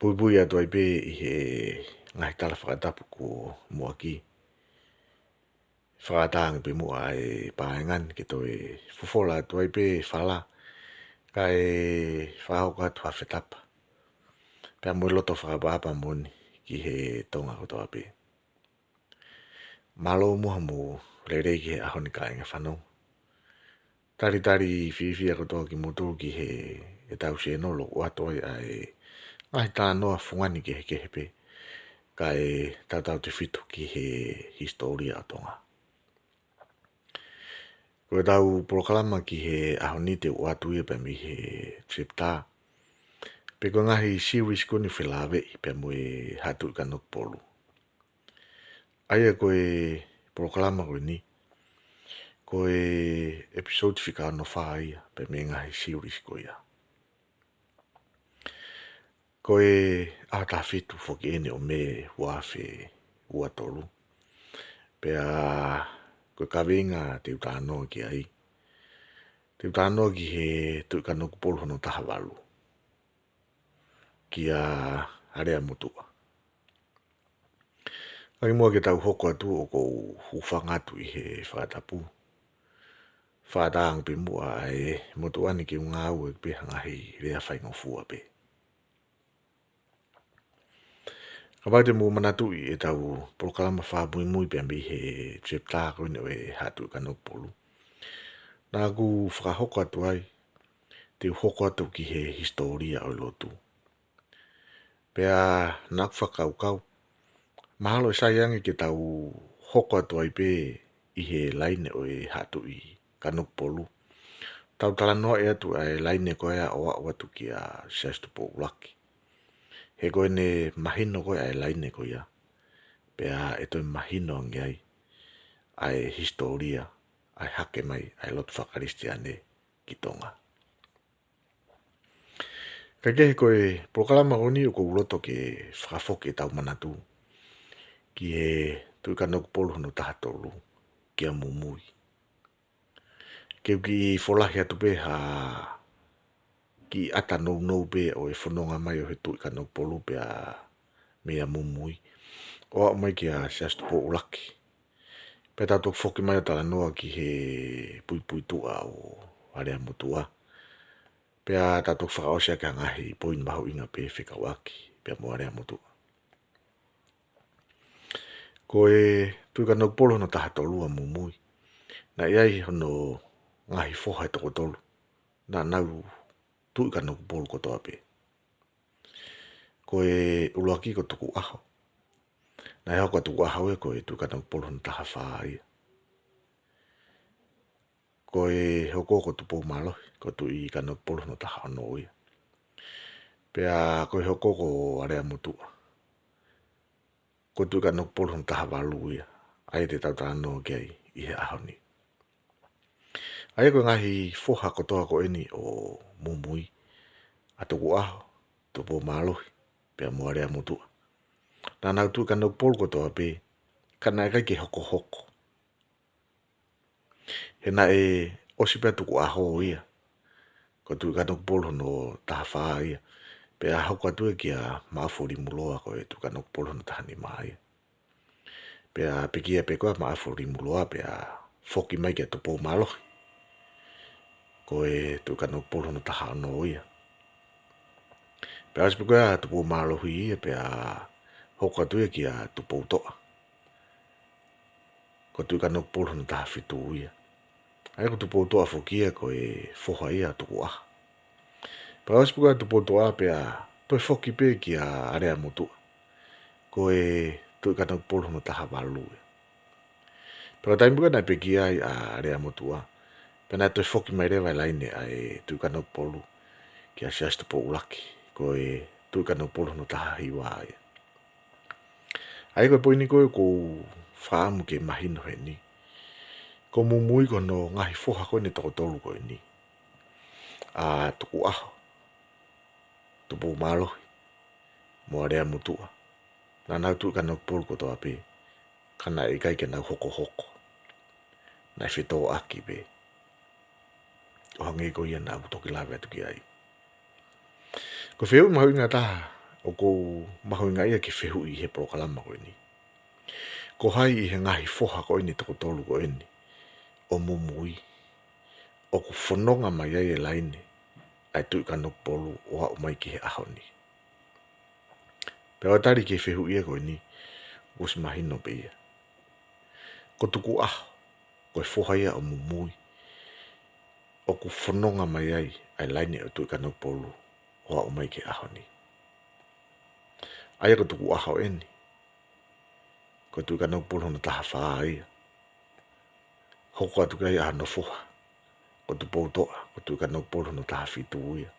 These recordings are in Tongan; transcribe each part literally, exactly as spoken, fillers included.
puipui atu ai pē ʻi he ngaahi tala fakatapu kuo muʻaki. Fakaʻatā ange pē muʻa e paenga ni ke toe fofola atu ai pē e fala, kae fakahoko atu ha fetapa pea mo e loto fakaʻapaʻapa moʻoni ki he Tonga kotoa pē. Mālō muʻa hoʻomou lelei ki he ʻaho ni kāinga fanongo. Talitali fiefia kotoa kimoutolu ki heʻetau sēnolo ʻoku ʻoatu ai ʻa e ngaahi talanoa fungani kehekehe pē, kae tautautefito ki he hisitōlia ʻo Tonga. Ko ʻetau polokalama ki he ʻaho ni te u ʻoatu ia pea mei he chapter, pe ko e ngaahi series ko eni felāveʻi pea mo e Haʻa Tuʻi Kanokupolu. ʻA ia ko e polokalama ko eni, ko e episode fika ono fā ia pea mei he ngaahi series ko ia. Ko e ʻaho taha fitu foki eni ʻo Mē ua afe ua tolu. Pea ko e kaveinga te u talanoa ki ai, te u talanoa ki he Tuʻi Kanokupolu hono taha valu, kia Aleamotuʻa. Kae kimuʻa ke tau hoko atu, ʻoku ou hūfanga atu ʻi he fakatapu. Fakaʻatā ange pē muʻa ʻa e motuʻa ni ke u ngāueʻaki pē ha ngaahi lea faingofua pē. Kapau te mou manatuʻi ʻetau polokalama fakamuimui pea mei he chapter ko eni ʻo e Haʻa Tuʻi Kanokupolu, naʻá ku fakahoko atu ai, te u hoko atu ki he hisitōlia ʻo e lotu. Pea naʻá ku fakakaukau, mahalo ʻe sai ange ke tau hoko atu ai pē ʻi he laine ʻo e Haʻa Tuʻi Kanokupolu. Tau talanoaʻi atu ʻa e laine ko ia ʻo aʻu atu kia Siaosi Tupou ʻUluaki. He ko ʻene mahino ko ia ʻa e laine ko ia, pea ʻe toe mahino ange ai ʻa e hisitōlia, ʻa e hake mai ʻa e lotu fakakalisitiane ki Tonga. Kae kehe, ko e polokalama ko eni ʻoku ou loto ke fakafoki ʻetau manatu ki he Tuʻi Kanokupolu hono taha tolu, kia Mumui. Ke u kiʻi folahi atu pē ha kiʻi ʻata nounou pē ʻo e fononga mai ʻo e Tuʻi Kanokupolu pea meia Mumui ʻo aʻu mai kia Siaosi Tupou ʻUluaki. Pea tau toki foki mai ʻo talanoa ki he puipuituʻa ʻo Aleamotuʻa. Pea tau toki fakaʻosi ʻaki ha ngaahi poini mahuʻinga pē fekauʻaki pea mo Aleamotuʻa. Ko e Tuʻi Kanokupolu hono taha tolu ʻa Mumui, naʻe ʻi ai hono ngaahi foha ʻe toko tolu, naʻa nau Tuʻi Kanokupolu kotoa pē. Ko e ʻuluaki ko Tukuʻaho. Naʻe hoko ʻa Tukuʻaho ia ko e Tuʻi Kanokupolu hono taha fā ia. Ko e hoko ko Tupoumālohi, ko e Tuʻi Kanokupolu hono taha ono ia. Pea ko e hoko ko Aleamotuʻa, ko e Tuʻi Kanokupolu hono taha valu ia, ʻa ia te tau talanoa ki ai ʻi he ʻaho ni. ʻA ia ko e ngaahi foha kotoa ko eni ʻo Mumui, ʻa Tukuʻaho, Tupoumālohi, pea mo Aleamotuʻa, naʻa nau Tuʻi Kanokupolu kotoa pē, ka naʻe ʻikai ke hokohoko. He naʻe ʻosi pē ʻa Tukuʻaho ia, ko e Tuʻi Kanokupolu hono taha fā ia. Pea hoko atu ia kia Maʻofulimuloa, ko e Tuʻi Kanokupolu hono taha nima ia. Pea pekia pē ko ia ʻa Maʻofulimuloa pea foki mai kia Tupoumālohi, ko e Tuʻi Kanokupolu hono taha ono ia. Pea ʻosi pē ko ia ʻa Tupoumālohi ia pea hoko atu ia kia Tupoutoʻa, ko e Tuʻi Kanokupolu hono taha fitu ia. ʻA ia ko Tupoutoʻa foki ia ko e foha ia ʻo Tukuʻaho. Pea ʻosi pē ko ia ʻa Tupoutoʻa pea toe foki pē kia Aleamotuʻa, ko e Tuʻi Kanokupolu hono taha valu ia. Pea ko e taimi ko ia naʻe pekia ai ʻa Aleamotuʻa, pea naʻe toe foki mai leva e laine ʻa e Tuʻi Kanokupolu kia Siaosi Tupou ʻUluaki, ko e Tuʻi Kanokupolu hono taha hiva ia. ʻA ia ko e poini ko ē ʻoku ou fakaʻamu ke mahino heni, ko Mumui ko hono ngaahi foha ko eni ʻe toko tolu ko eni, ʻa Tukuʻaho, Tupoumālohi, mo Aleamotuʻa, naʻa nau Tuʻi Kanokupolu kotoa pē, ka naʻe ʻikai ke nau hokohoko. Naʻe fetōʻaki pē, ʻo hangē ko ia naʻá ku toki lave atu ki ai. Ko e fehuʻi mahuʻinga taha ʻoku ou mahuʻingaʻia ke fehuʻi he polokalama ko eni. Ko hai ʻi he ngaahi foha ko eni toko tolu ko eni ʻo Mumui ʻoku fononga mai ai e laine ʻa e Tuʻi Kanokupolu ʻo aʻu mai ki he ʻaho ni? Pea ʻo tali ki he fehuʻi ia ko eni, ʻoku ʻosi mahino pē ia. Ko Tukuʻaho, ko e foha ia ʻo Mumui ʻoku fononga mai ai ʻa e laine ʻo Tuʻi Kanokupolu ʻo aʻu mai ki he ʻaho ni. ʻA ia ko Tukuʻaho eni, ko Tuʻi Kanokupolu hono taha fā ia. Hoko atu ki ai ʻa hono foha, ko Tupoutoʻa, ko Tuʻi Kanokupolu hono taha fitu ia.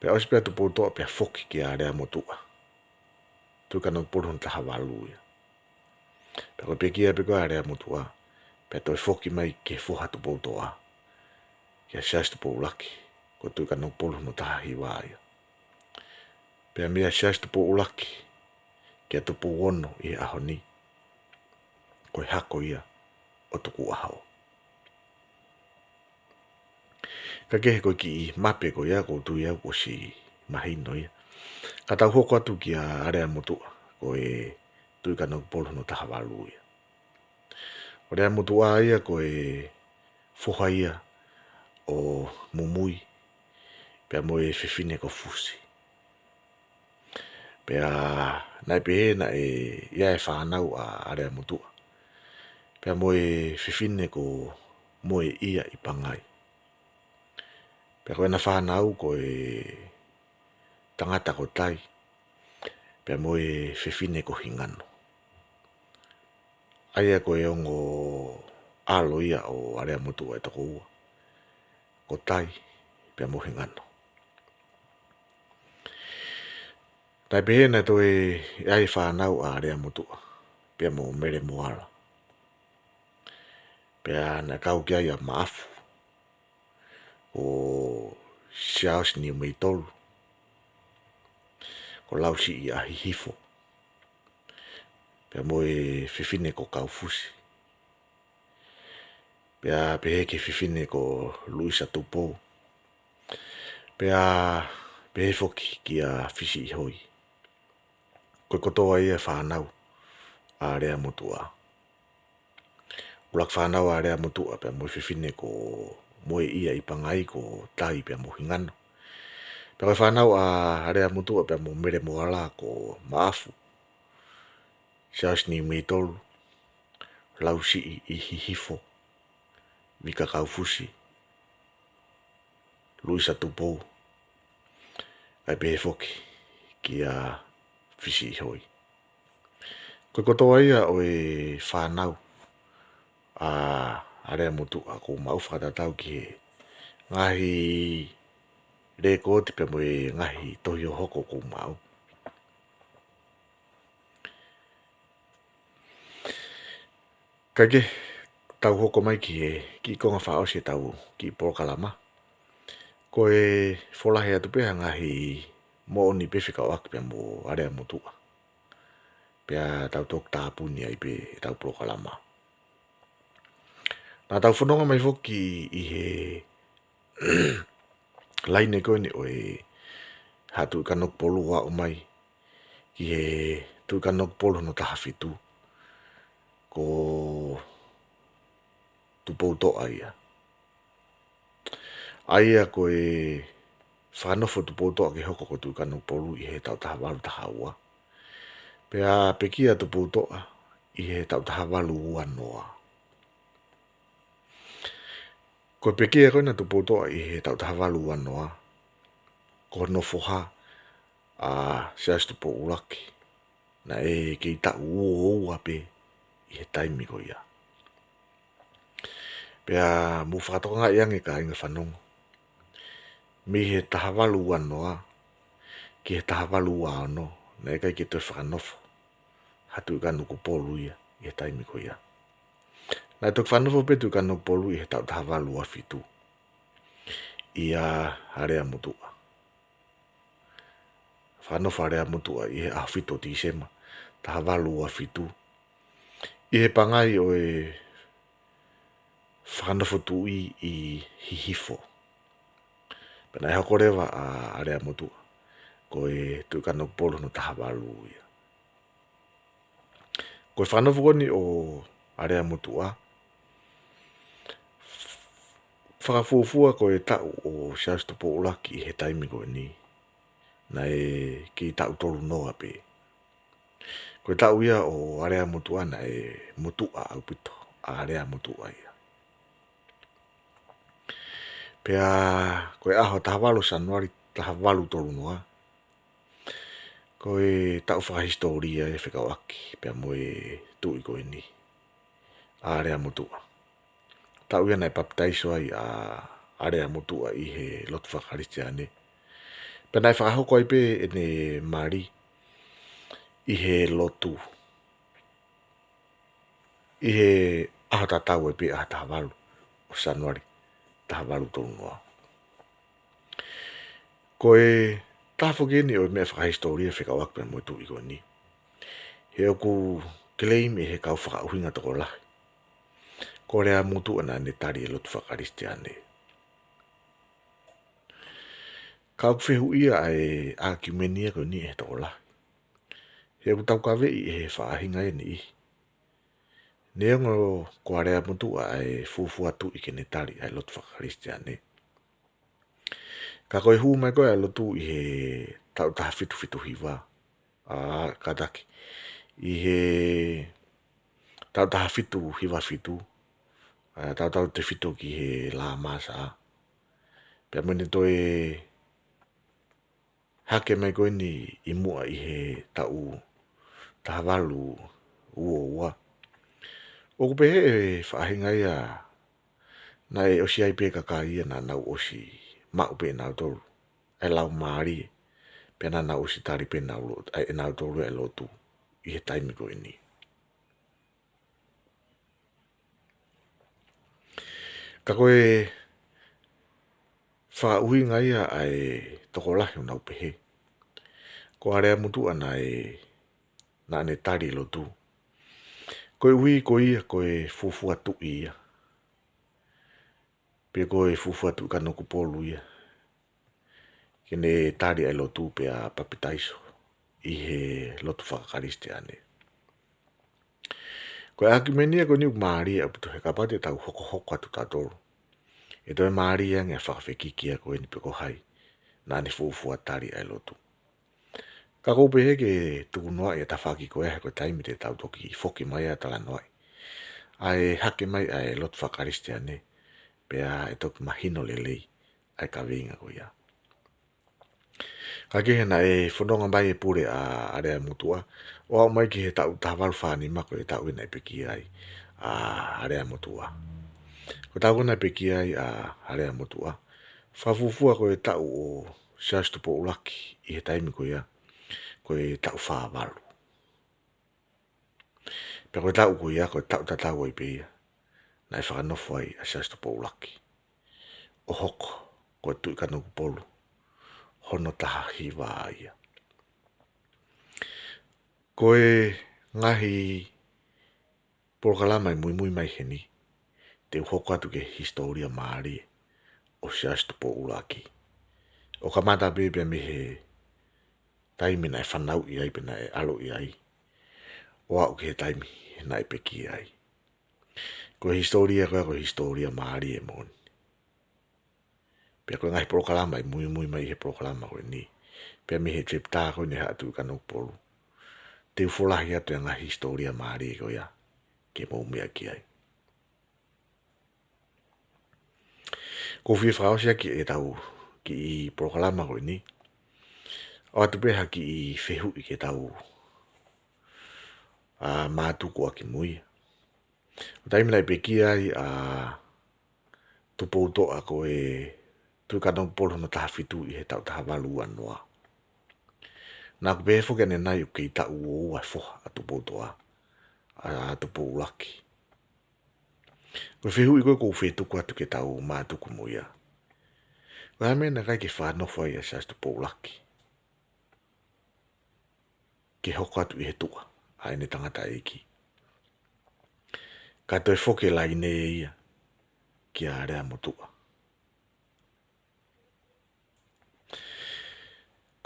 Pea ʻosi pē ʻa Tupoutoʻa pea foki kia Aleamotuʻa, Tuʻi Kanokupolu hono taha valu ia. Pea ko e pekia pē ko ē ʻa Aleamotuʻa, pea toe foki mai ki he foha Tupoutoʻa, kia Siaosi Tupou ʻUluaki, ko Tuʻi Kanokupolu hono taha hiva ia. Pea meia Siaosi Tupou ʻUluaki kia Tupou Ono ʻi he ʻaho ni, ko e hako ia ʻo Tukuʻaho. Ka kehe, ko e kiʻi mape ko ia ʻoku ou tui au kuo ʻosi mahino ia. Ka tau hoko atu kia Aleamotuʻa, ko e Tuʻi Kanokupolu hono taha valu ia. Ko Aleamotuʻa ia ko e foha ia ʻo Mumui, pea mo e fefine ko Fusi. Pea naʻe pehē naʻe ʻi ai e fānau ʻa Aleamotuʻa, pea mo e fefine ko Moeʻia ʻi Pangai. Pea ko ʻena fānau ko e tangata ko Tai, pea mo e fefine ko Hingano. ʻA ia ko e ongo ʻalo ia ʻo Aleamotuʻa ʻe toko ua, ko Tai pea mo Hingano. Naʻe pehē naʻe toe ʻi ai e fānau ʻa Aleamotuʻa pea mo Mele Moala. Pea naʻe kau ki ai ʻa Maʻafu, ko Siaosi Niumeitolu, ko Lausiʻi ʻa Hihifo, pea mo e fefine ko Kaufusi. Pea pehē ki he fefine ko Luisa Tupou. Pea pehē foki kia Fisiʻihoi. Ko e kotoa ia e fānau ʻa Aleamotuʻa. ʻUluaki fānau ʻa Aleamotuʻa pea mo e fefine ko Moeʻia ʻi Pangai ko Tai pea mo Hingano. Pea ko e fānau ʻa Aleamotuʻa pea mo Mele Moala ko Maʻafu, Siaosi Niumeitolu, Lausiʻi ʻi Hihifo, Vika Kaufusi, Luisa Tupou, kae pehē foki kia Fisiʻihoi. Ko e kotoa ia ʻo e fānau ʻa Aleamotuʻa ʻoku ou maʻu fakatatau ki he ngaahi lēkooti pea mo e ngaahi tohi hohoko ʻoku ou maʻu. Kae kehe, tau hoko mai ki he kiʻi konga fakaʻosi ʻetau kiʻi polokalama. Ko e folahi atu pē ha ngaahi moʻoni pē fekauʻaki pea mo Aleamotuʻa, pea tau toki tāpuni ai pē ʻetau polokalama. Naʻa tau fononga mai foki ʻi he laine ko eni ʻo e Haʻa Tuʻi Kanokupolu ʻo aʻu mai ki he Tuʻi Kanokupolu hono taha fitu, ko Tupoutoʻa ia. ʻA ia ko e fakanofo Tupoutoʻa ke hoko ko Tuʻi Kanokupolu ʻi he taʻu taha valu taha ua. Pea pekia Tupoutoʻa ʻi he taʻu taha valu ua noa. Ko e pekia ko ena Tupoutoʻa ʻi he taʻu taha valu ua noa, ko hono foha ʻa Siaosi Tupou ʻUluaki, naʻe kei taʻu ua ua pē ʻi he taimi ko ia. Pea mou fakatokangaʻi ange kāinga fanongo, mei he taha valu ua noa ki he taha valu ua ono, naʻe ʻikai ke toe fakanofo ha Tuʻi Kanokupolu ia ʻi he taimi ko ia. Naʻe toki fakanofo pē Tuʻi Kanokupolu ʻi he taʻu taha valu ua fitu ʻia Aleamotuʻa. Fakanofo ʻa Aleamotuʻa ʻi he ʻaho fitu ʻo Tīsema, taha valu ua fitu, ʻi he pangai ʻo e fakanofo tuʻi ʻi Hihifo. Pea naʻe hoko leva ʻa ʻAleamotuʻa ko e Tuʻi Kanokupolu hono taha valu ia. Ko e fakanofo ko eni ʻo ʻAleamotuʻa, fakafuofua ko e taʻu ʻo Siaosi Tupou ʻUluaki ʻi he taimi ko eni, naʻe kei taʻu tolunoa pē. Ko e taʻu ia ʻo ʻAleamotuʻa naʻe motuʻa ʻaupito ʻa ʻAleamotuʻa ia. Pea ko e ʻaho taha valu Sānuali taha valu tolunoa, ko e taʻu fakahisitōlia ia fekauʻaki pea mo e tuʻi ko eni, ʻa ʻAleamotuʻa. Taʻu ia naʻe papitaiso ai ʻa ʻAleamotuʻa ʻi he lotu fakakalisitiane. Pea naʻe fakahoko ai pē ʻene mali ʻi he lotu, ʻi he ʻaho tatau ai pē, ʻaho taha valu ʻo Sānuali taha valu tolunoa. Ko e taha foki eni ʻo e meʻa fakahisitōlia fekauʻaki pea mo e tuʻi ko eni, he ʻoku claim ʻe he kau fakaʻuhinga tokolahi ko ʻAleamotuʻa naʻa ne tali e lotu fakakalisitiane. Ka ʻoku fehuʻia ʻa e ʻākiumeni ia ko eni ʻe he tokolahi, he ʻoku taukaveʻi ʻe he faʻahinga ʻe niʻihi, neongo ko ʻAleamotuʻa ʻa e fuofua tuʻi ke ne tali ʻa e lotu fakakalisitiane, ka ko e hū mai ko ē ʻa e lotu ʻi he taʻu taha fitu fitu hiva, ʻa, kātaki, ʻi he taʻu taha fitu hiva fitu, ʻa, tautautefito ki he Lāmasa, pea mo ʻene toe hake mai ko eni ʻi muʻa ʻi he taʻu taha valu ua ua. ʻOku pehē ʻe he faʻahinga ia naʻe ʻosi ʻi ai pē kakai ia naʻa nau ʻosi maʻu pē ʻe nautolu ʻa e laumālie, pea naʻa nau ʻosi tali pē nau lo-, ʻa e, ʻe nautolu ʻa e lotu ʻi he taimi ko eni. Ka ko e fakaʻuhinga ia ʻa e tokolahi ʻoku nau pehē ko ʻAleamotuʻa naʻe, naʻa ne tali e lotu, koeʻuhi ko ia ko e fuofua tuʻi ia, pe ko e fuofua Tuʻi Kanokupolu ia ke ne tali ʻa e lotu pea papitaiso ʻi he lotu fakakalisitiane. Ko e ʻākiumeni ia ko eni ʻoku mālie ʻaupito, he kapau te tau hokohoko atu tautolu, ʻe toe mālie ange ʻa e fakafekiki ia ko eni pe ko hai naʻa ne fuofua tali ʻa e lotu. Ka ʻoku ou pehē ke tukunoaʻi ʻa e tafaʻaki ko ē, he ko e taimi te tau toki foki mai ʻo talanoaʻi ʻa e hake mai ʻa e lotu fakakalisitiane, pea ʻe toki mahino lelei ʻa e kaveinga ko ia. Ka kehe, naʻe fononga mai e pule ʻa ʻAleamotuʻa ʻo aʻu mai ki he taʻu taha valu fā nima, ko e taʻu ia naʻe pekia ai ʻa ʻAleamotuʻa. Ko e taʻu ko ē naʻe pekia ai ʻa ʻAleamotuʻa, fakafuofua ko e taʻu ʻo Siaosi Tupou ʻUluaki ʻi he taimi ko ia, ko e taʻu fā valu. Pea ko e taʻu ko ia, ko e taʻu tatau ai pē ia naʻe fakanofo ai ʻa Siaosi Tupou ʻUluaki ʻo hoko ko e Tuʻi Kanokupolu hono taha hiva ia. Ko e ngaahi polokalama ʻe muimui mai heni, te u hoko atu ki he hisitōlia mālie ʻo Siaosi Tupou ʻUluaki, ʻo kamata pē pea mei he taimi naʻe fanauʻi ai pe naʻe ʻaloʻi ai, ʻo aʻu ki he taimi naʻe pekia ai. Ko e hisitōlia ko ia, ko e hisitōlia mālie moʻoni. Pea ko e ngaahi polokalama ʻe muimui mai he polokalama ko eni, pea mei he chapter ko eni ʻa e Tuʻi Kanokupolu, te u folahi atu e ngaahi hisitōlia mālie ko ia ke mou meʻa ki ai. ʻOku ou fie fakaʻosi ʻaki ʻetau kiʻi polokalama ko eni, ʻoatu pē ha kiʻi fehuʻi ki heʻetau, ʻa, mātuku ʻaki mui. Ko e taimi naʻe pekia ai ʻa Tupoutoʻa ko e Tuʻi Kanokupolu hono taha fitu ʻi he taʻu taha valu ua noa, naʻa ku pehē foki ʻanenai ʻoku kei taʻu ua ua e foha ʻa Tupoutoʻa, ʻa Tupou ʻUluaki. Ko e fehuʻi ko ē ʻoku ou fie tuku atu ke tau mātuku mo ia, ko e hā e meʻa naʻe ʻikai ke fakanofo ai ʻa Siaosi Tupou ʻUluaki ke hoko atu ʻi he tuʻa ʻa ʻene tangataʻeiki, kae toe foki e laine ia kia Aleamotuʻa?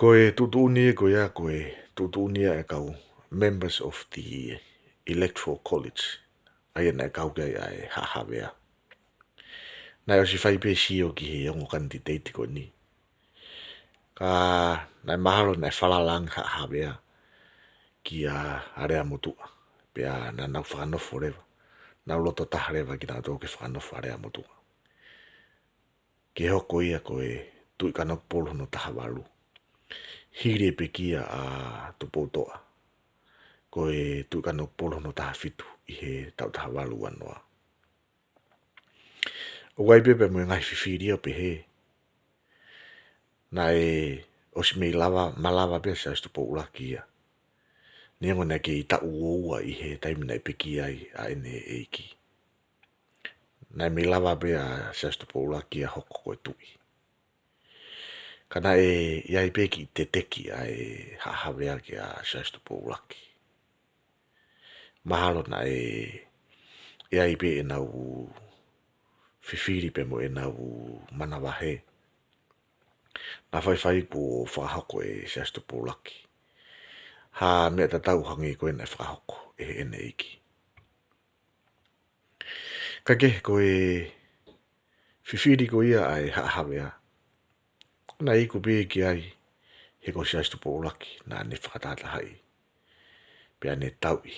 Ko e tuʻutuʻuni ia ko ia, ko e tuʻutuʻuni ia ʻa e kau members of the Electoral College, ʻa ia naʻe kau ki ai ʻa e Haʻa Havea. Naʻe ʻosi fai pē sio ki he ongo kanititeiti ko eni. Ka naʻe mahalo naʻe falala ange Haʻa Havea kia Aleamotuʻa. Pea naʻa nau fakanofo leva. Nau loto taha leva kinautolu ke fakanofo ʻa Aleamotuʻa. Ke hoko ia ko e Tuʻi Kanokupolu hono taha valu. Hili e pekia ʻa Tupoutoʻa, ko e Tuʻi Kanokupolu hono taha fitu ʻi he taʻu taha valu ua noa. ʻOku ʻi ai pē pea mo e ngaahi fifili ʻo pehē naʻe ʻosi mei lava, malava pē ʻa Siaosi Tupou ʻUluaki ia. Neongo naʻe kei taʻu ua ua ʻi he taimi naʻe pekia ai ʻa ʻene ʻeiki. Naʻe mei lava pē ʻa Siaosi Tupou ʻUluaki ia ʻo hoko ko e tuʻi. Ka naʻe ʻi ai pē kiʻi teteki ʻa e Haʻa Havea kia Siaosi Tupou ʻUluaki. Mahalo naʻe ʻi ai pē ʻenau fifili pea mo ʻenau manavahē. Naʻe faifai kuo fakahoko ʻe Siaosi Tupou ʻUluaki ha meʻa tatau hangē ko ia naʻe fakahoko ʻe heʻene ʻeiki. Ka ke ko e fifili ko ia ʻa e Haʻa Havea, naʻe iku pē ki ai he ko Siaosi Tupou ʻUluaki naʻa ne fakatahatahaʻi pea ne tauʻi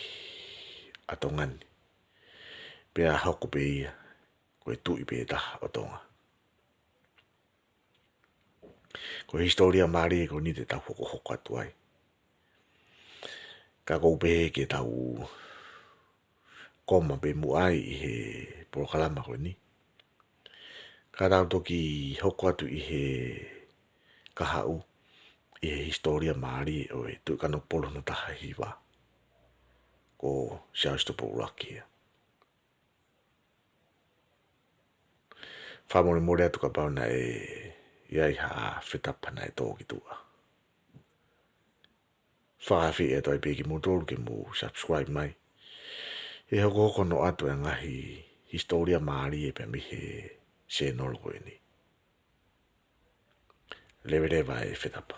ʻa Tonga ni. Pea hoko pē ia ko e tuʻi pē taha ʻo Tonga. Ko e hisitōlia mālie ko eni te tau hokohoko atu ai. Ka ʻoku ou pehē ke tau koma pē muʻa ai ʻi he polokalama ko eni. Ka tau toki hoko atu ʻi he kahaʻu ʻi he hisitōlia mālie ʻo e Tuʻi Kanokupolu hono taha hiva, ko Siaosi Tupou ʻUluaki ia. Fakamolemole atu kapau naʻe ʻi ai ha fetapa naʻe tō ki tuʻa. Fakaafeʻi atu ai pē kimoutolu ke mou subscribe mai. ʻE hokohoko noa atu e ngaahi hisitōlia mālie pē mei he sēnolo ko eni. Leveleva e fetapa.